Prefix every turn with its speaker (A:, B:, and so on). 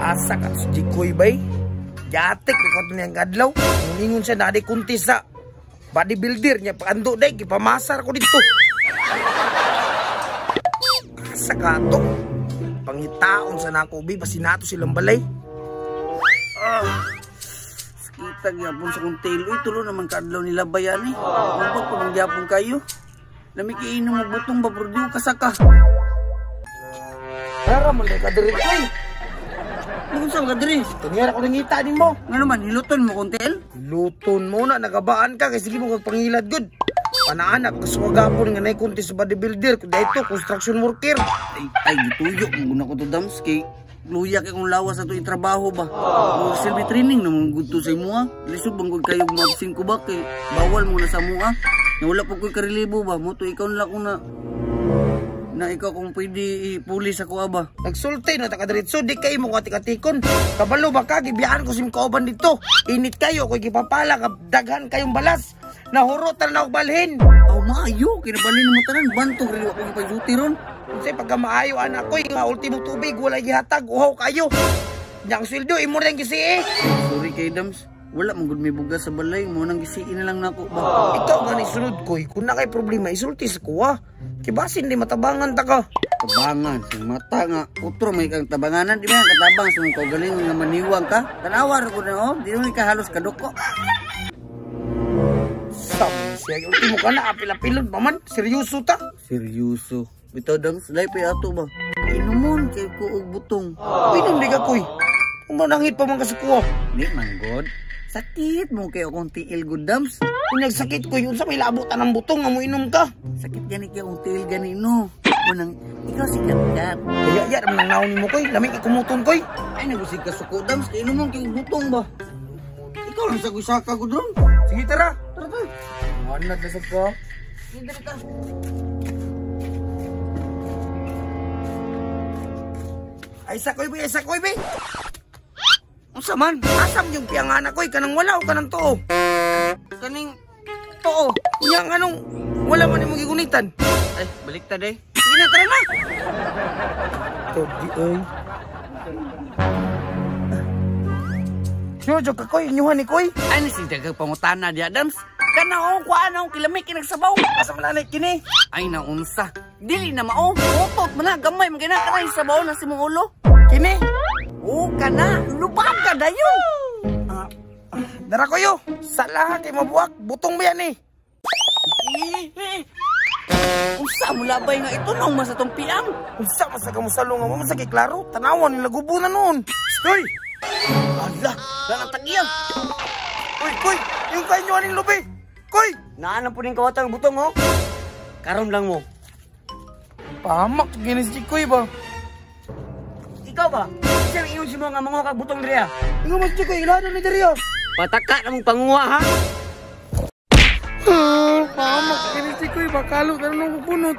A: Asa ka sa Jikoy bay? Yatik ko kato niyang adlaw. Ningon siya na di kunti sa bodybuilder niya. Pagando day, gipamasar ko dito. Asa ka to? Pangitaon sa nako bay, basin nato silang balay.
B: Sakita gyapon sa kong tail. Uy, tulo naman kaadlaw nila bayan eh. Mabag pa man gyapon kayo. Lami kiinom mo butong ba, pero di ko kasaka.
A: Tara man ka diri koy.
B: Ano sa mga diri?
A: Tinira ko nangita din mo.
B: Nga naman, hiluton mo kong tail?
A: Luton mo na, nagabaan ka kasi sige mo kag pangilad gud. Panaanak kaswagapon nga nay kunti sa bodybuilder kundi ito construction worker.
B: Ay gituyo mo guna ko to dams kay luya kay kung lawas ato yung trabaho ba. O silbi training na mong gud to sa imo ha. Lisod bang gud kayo maabsin ko ba kay bawal mo na sa mua. Na wala po ko'y karelibo ba mo to ikaw na lang kung na ikaw kung pwede ipuli sa kuha ba.
A: Nagsulti no takadiretso di kay mo katik-atikon. Kabalo ba ka gibiyaan ko sim kauban dito. Init kayo ko'y gipapala ka daghan kayong balas. Nahurot na og balhin.
B: Aw maayo kinabalhin mo tanan bantog rin ako gipagsulti ron.
A: Unsay pagka maayo anak koy nga ultimo tubig wala gihatag uhaw kayo. Nya ang sweldo imo rin gisi.
B: Sorry kay Dams. Wala man gud may bugas sa balay mo nang gisiin na lang nako ba.
A: Ikaw nga ni sulod koy kun na kay problema isulti sa kuha. Kay basin di matabangan ta ka.
B: Tabangan sa mata nga utro may kang tabanganan di ba katabang sa mong kaugalingon nga maniwang ka. Tanawa ra gud na oh, di man ka halos kaduko.
A: Sam siya ultimo ka na apil-apilon pa man seryoso ta.
B: Seryoso. Bitaw Dams, lay pa ato ba. Inumon kay ko og butong.
A: Inom di ka koy. Umanangit pa man ka sa kuha.
B: Di man god. Sakit mo kay akong tiil gud Dams.
A: Kung nagsakit ko yun sa may labutan ng butong nga mo inom ka.
B: Sakit gani kay akong tiil gani no. Unang ikaw si Katkat.
A: Kaya ya naman ang naon mo koy, lami ikumuton koy.
B: Ay nagusig ka suko Dams, kay inomon kay butong ba. Ikaw lang sa gusaka gud ron.
A: Sige tara.
B: Tara ta.
A: Wanad na sad ko.
B: Sige dali ta.
A: Ay sa koy bi, ay sa koy bi.
B: Unsa man?
A: Asam yung piangana koy, kanang wala o kanang tuo?
B: Kaning tuo.
A: Nya nganong wala man imong gigunitan?
B: Ay, baliktad eh. Sige na, tara na.
A: Togi oy. Jojo ka koy, inyuhan ni koy.
B: Ay ni sig daghang pangutana di Adams. Kana oh, kuan oh, kilami kinagsabaw.
A: Asa man anay kini?
B: Ay naunsa. Dili na mao. Utot man na gamay man gina kanang sabaw na si mong ulo.
A: Kini?
B: O kana, lubang ka dayon.
A: Dara koyo, salaha kay mabuak, butong ba yan eh?
B: Unsa mo labay nga ito nung mas atong piang?
A: Unsa man sa kamusalo nga mo masakit klaro, tanawan nila gubo na noon. Stoy!
B: Ala, lanang tagiyang.
A: Uy, koy, yung kainyo aning lubi. Koy!
C: Naanan po ning kawatang butong oh. Karon lang mo.
A: Pahamak ginis si koy ba?
C: Ikaw ba? Isang ingon si mo nga manguha kag butong diriya.
A: Ingon mo si koy, ilahan ni diriya.
C: Pataka na mong panguha ha.
A: Pahamak ginis si koy ba? Kalo na nung bunot.